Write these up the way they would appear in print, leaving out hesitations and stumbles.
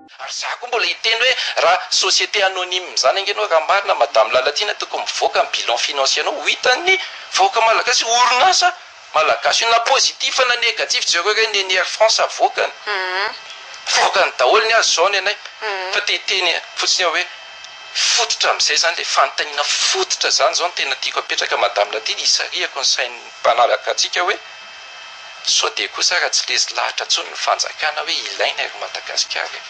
Ary za koa mbola hiteny hoe raha société anonyme izany ange ianao raha marina Madame Lalatiana tokony mivoaka ny bilan financier nao ho hitan'ny vahoaka malagasy hoe orinasa malagasy io na positif na négatif jereo re ny ny Air France avoakany avoakany daholo ny azy izao ny anay fa te hiteny fotsiny aho hoe fototra amin'izay izany ilay fanontaniana fototra izany izao no tena tiako apetraka Madame Lalatiana hisarihako ny sain'ny mpanaraka antsika hoe Sao dia kosa raha tsy resy lahatra intsony ny fanjakana hoe ilaina ery Madagasikara e.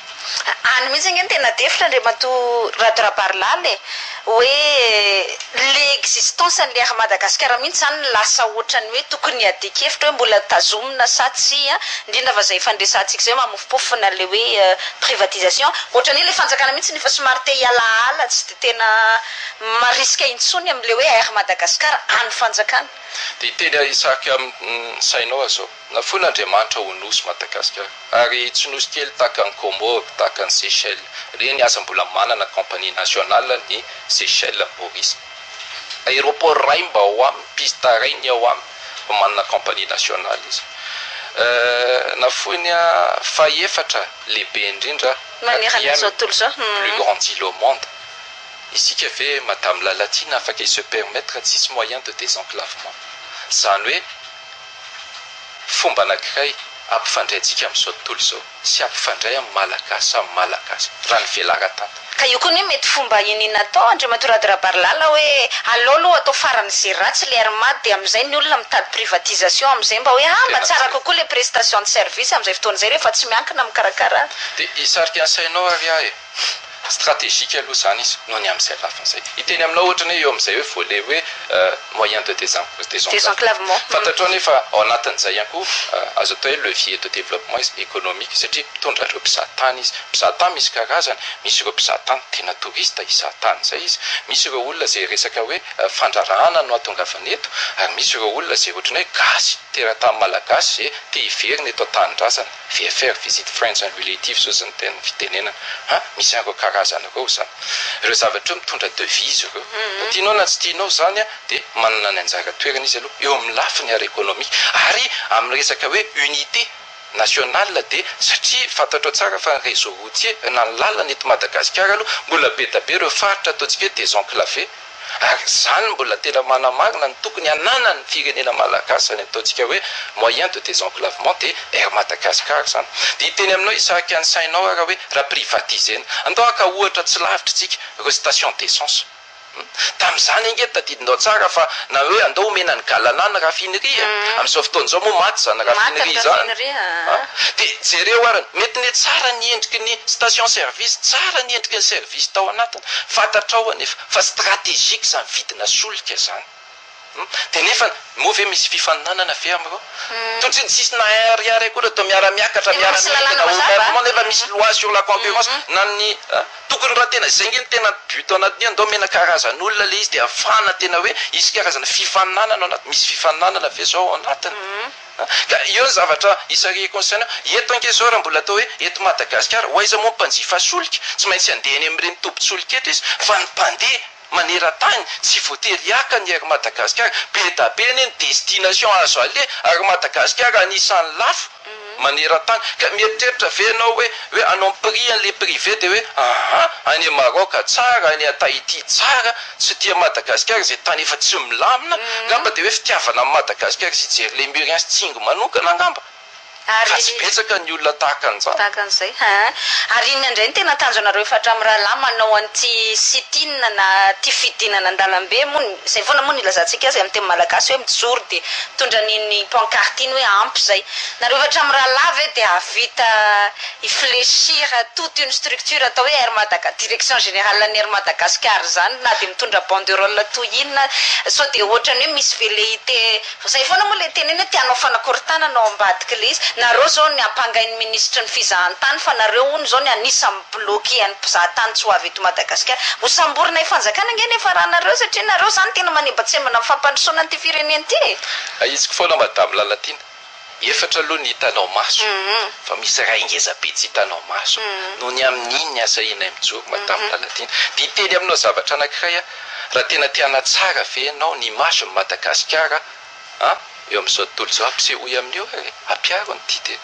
Any mihitsy ange no tena defitra Andriamatoa Rado Rabarilala e! Hoe le existence an'le Air Madagascar mihitsy izany no lasa ohatran'ny hoe tokony hiadian-kevitra hoe mbola tazomina sa tsia, indrindra fa izay efa niresahantsika izay mamofompofona an'le hoe privatisation. Ohatran'ny hoe le fanjakana mihitsy no efa somary te hialahala tsy dia tena marisika intsony amin'le hoe Air Madagascar an'ny fanjakana. Dia hiteny aho hisarika amin'ny sainao aho izao. Nafoin'Andriamanitra ho nosy Madagasikara. Ary tsy nosy kely tahaka an'i Comores, tahaka an'i Seychelles. Ireny aza mbola manana compagnie nationale ny Seychelles, Maurice. Aéroport iray mba ao aminy, piste iray ny ao aminy, fa manana compagnie nationale izy. Nafoiny fahefatra lehibe indrindra, Manerana quatrième izao tontolo izao. plus grande île au monde. Isika ve Madame Lalatiana afaka hi se permettre tsisy moyen de désenclavement? Zany hoe fomba anakiray ampifandray antsika amin'izao tontolo izao sy ampifandray amin'ny Malagasy samy Malagasy raha ny velaran-tany. Ka io koa anie mety fomba iniana atao Andriamatoa Rado Rabarilala hoe aleo aloha atao faran'izay ratsy le Air Mad dia amin'izay ny olona mitady privatisation amin'izay mba hoe ah mba Tena tsara zay. kokoa le prestation de service amin'izay fotoana izay rehefa tsy miankina mikarakara. Dia hisarika ny sainao ary aho e! Stratégique aloha izany izy noho ny amin'izay lafiny izay. Hiteny aminao ohatra ny hoe eo amin'izay hoe volet hoe moyen de désenclavement. Désenclavement. Fantatrao anefa ao anatin'izay ihany koa azo atao hoe levier de développement izy économique satria mitondra ireo mpizaha tany izy. Mpizaha tany misy karazany, misy ireo mpizaha tany tena touriste hizaha tany izay izy, misy ireo olona izay resaka hoe fandraharahana no ahatongavany eto ary misy ireo olona izay ohatran'ny hoe gasy, teratany malagasy izay te hiverina eto an-tanindrazana. VFR, Visit Friends and Relatives ozy ny teny fitenenana. Ha? Misy an'ireo karazana ireo izany. Ireo zavatra ireo mitondra devise ireo. Na tianao na tsy tianao izany dia manana ny anjara toerany izy aloha eo amin'ny lafiny ara-ekonomika. Ary amin'ny resaka hoe unité nationale dia satria fantatrao tsara fa ny réseau routier na ny lalana eto Madagasikara aloha mbola be dia be ireo faritra ataontsika hoe désenclavé. Ary izany mbola tena manamarina ny tokony hananan'ny firenena malagasy izany ataontsika hoe moyen de désenclavement dia Air Madagascar izany. Dia hiteny aminao hisarika ny sainao aho raha hoe raha privatiser-na. Andao haka ohatra tsy lavitra isika, ireo station d'essence. Tamin'izany ange tadidinao tsara fa na hoe andao homena ny Galana ny raffinerie e. Amin'izao fotoana izao moa maty izany Maty ny raffinerie izany. raffinerie a. Dia jereo ary, mety ne tsara ny endriky ny station service, tsara ny endriky ny service tao anatiny. Fantatrao anefa fa stratégique izany vidina solika izany. Dia nefa moa ve misy fifaninanana ve amin'ireo? Toa tsy tsisy na un ariary akory atao miara-miakatra, Nefa misy miara-midina lalàna au même mazava. moment nefa misy loi sur la concurrence na ny tokony raha tena izay nge no tena but ao anatiny andao omena karazan'olona ilay izy dia ahafahana tena hoe hisy karazana fifaninanana ao anatiny. Misy fifaninanana ve izao ao anatiny? Ka eo ny zavatra isarihiko ny saina, eto ange izao raha mbola atao hoe eto Madagasikara, ho aiza moa ny mpanjifa solika? Tsy maintsy handeha eny amin'ireny tobin-tsolika eto izy, fa ny mpandeha maneran-tany tsy voatery haka ny Air Madagascar, be da be anie ny destination azo aleha ary Madagasikara anisan'ny lafo maneran-tany, ka mieritreritra ve ianao hoe hoe hanao prix an'le privé dia hoe aha any Maroc tsara, any Tahiti tsara, Tsy tia Madagasikara izay tany efa tsy milamina angamba dia hoe fitiavana an'i Madagasikara sy hijery Lemuriens tsingy manokana angamba fa tsy Ary betsaka ny olona tahaka an'izany. tahaka an'izay haa. Ary inona indray no tena tanjonareo efa hatramin'ny rahalahy manao an'ity sit-in na ity fidinana an-dalambe moa, izay foana moa no ilazantsika azy amin'ny teny malagasy hoe mijoro dia mitondra an'iny pancarte iny hoe ampy izay. Nareo efa hatramin'ny rahalahy ve dia hahavita hi-fléchir toute une structure atao hoe Air Madaga, direction générale ny Air Madagascar izany na dia mitondra banderole toy inona aza, sao dia ohatran'ny hoe misy velléité, zay foana moa ilay teneno hoe te hanao fanakorontanana ao ambadik'ilay izy, nareo izao ny ampangain'ny minisitry ny fizahantany fa nareo hono izao ny anisan'ny mi-bloquer ny mpizahatany tsy ho avy eto Madagasikara, ho samborinay fanjakana ange nefa raha nareo satria nareo izany tena manembatsembana ny fampandrosoana an'ity firenena ity e! Ahitsiko foana Madame Lalatiana. Efatra aloha ny hitanao maso fa misy iray ngeza be tsy hitanao maso noho ny amin'iny ny asahianay mijoro Madame Lalatiana. Dia hiteny aminao zavatra anankiray aho, raha tena te hanatsara ve ianao ny image n'i Madagasikara an, eo amin'izao tontolo izao ampisehoy amin'io ary e, ampiaro ny didy e.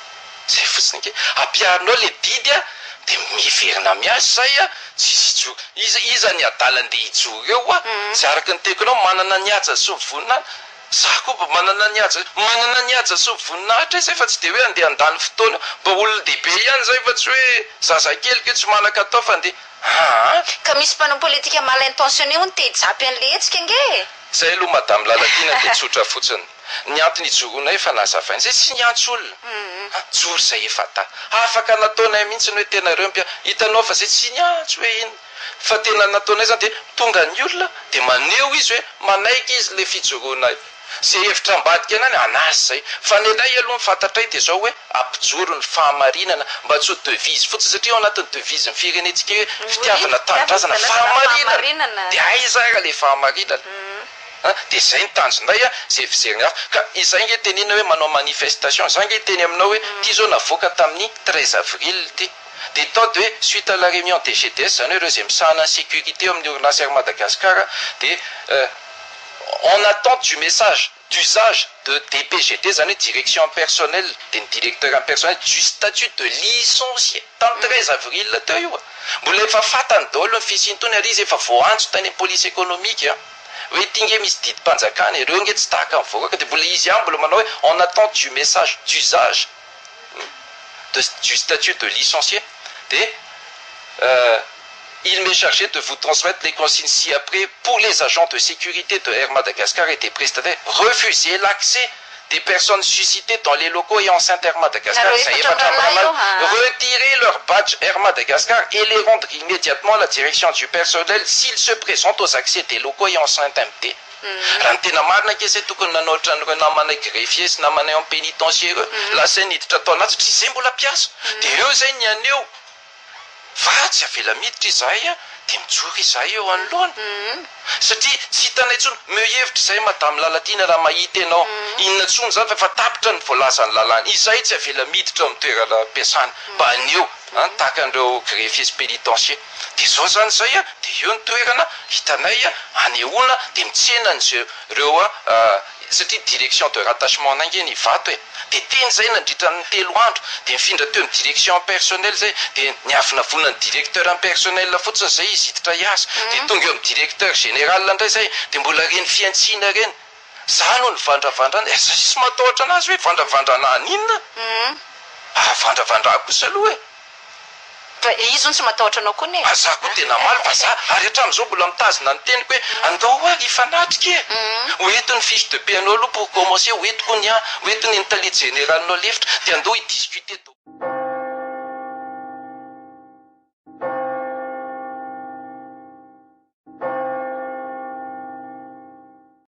Izay fotsiny ange. Ampiharinao ilay didy an, De miverina miasa zay a, tsisy hijoro. Iza iza ny adala andeha hijoro eo a? Tsy araka ny teniko anao, manana ny haja sy ny voninahiny. Za koa mba manana ny haja, manana ny haja sy ny voninahitra izay fa tsy de hoe andeha handany fotoana, mba olon-dehibe ihany zay fa tsy hoe zazakely ke tsy manan-katao fa andeha aa. Ka misy mpanao politika mal intentionné hono te hijapy an'le hetsika ange e! Zay aloha Madame Lalatiana dia tsotra fotsiny. Ny antony ijoroanay efa nazavaina. Zay tsy niantso olona. Joro zay efa da. Afaka nataonay mihitsy ny hoe tena reo mpia. Hitanao fa zay tsy niantso hoe inona. Fa tena nataonay zany dia tonga ny olona dia maneho izy hoe manaiky izy le fijoroanay. Zay hevitra ambadika anany anazy zay. Fa ny anay aloha ny fantatray dia zao hoe ampijoro ny fahamarinana mba tsy ho devise fotsiny satria ao anatin'ny devise ny firenentsika hoe fitiavana tanindrazana fahamarinana. Dia aiza ara le fahamarinana? An, dia izay ny tanjonay an, izay fijeriny hafa. Ka izay nge tenenina hoe manao manifestation, za nge hiteny aminao hoe ity zao navoaka tamin'ny 13 avril ity. Dia tao dia hoe suite à la réunion DGDS, izany hoe ireo izay misahana ny sécurité eo amin'ny orinasa Air Madagascar dia en attente du message d'usage de DPGD, izany hoe direction personnel, dia ny directeur en personnel du statut de licencié, tamin'ny 13 avril teo io. Mbola efa fantany daholo ny fisian-tony ary izy efa voaantso tany amin'ny police économique an. Hoe ity nge misy didim-panjakana e, ireo nge tsy tahaka ny vahoaka dia mbola izy ihany mbola manao hoe en attente du message d'usage de du statut de licencié dia il m'est chargé de vous transmettre les consignes ci-après pour les agents de sécurité de Air Madagascar et des prestataires refuser l'accès des personnes suscitées dans les locaux et enceintes Air Madagascar Nareo izay efatra efatra mirahalahy io mirahalahy aa. retirer leur badge Air Madagascar et les rendre immédiatement à la direction du personnel s'ils se présentent aux accès des locaux et enceintes MD. Raha ny tena marina ange zay tokony nanao ohatran'ireo namanay greffier sy namanay en pénitencier ireo, lasa niditra tao anaty satria zay mbola mpiasa dia eo zay ny aneo fa tsy avela miditra izahay a, dia mijoro izahay eo anoloana satria tsy hitanay intsony. Omeo hevitra izahay Madame Lalatiana raha mahita ianao, inona intsony izany fa efa tapitra ny voalazan'ny lalàna, izahay tsy avela miditra ao amin'ny toerana ampiasana mba haneho an, tahaka an'ireo greffier sy pénitencier. Dia izao izany izay a, dia eo ny toerana hitanay a, hanehoana dia mitsena an'izay ireo a, satria direction de rattachement anay nge ny Ivato e, dia teny izay nandritra ny 3 andro, dia nifindra teo amin'ny direction personnel izay, dia niavonavona ny directeur en personnel fotsiny izay izy hiditra hiasa, dia tonga eo amin'ny directeur général indray izay, dia mbola ireny fihantsiana ireny, za no nivandravandra, eh za tsisy matahotra anazy hoe vandravandra haninona? Ah vandravandra kosa aloha e. Fa izy hono tsy matahotra anao koa ne. Ah za koa dia namaly fa za ary hatramin'izao mbola mitazona ny teniko hoe andao ary hifanatrika e! Ho ento ny fiche de paie anao aloha pour commencer, ho entiko ny ahy, ho ento ny ny tale jeneralinao lefitra dia andao hi-discuter.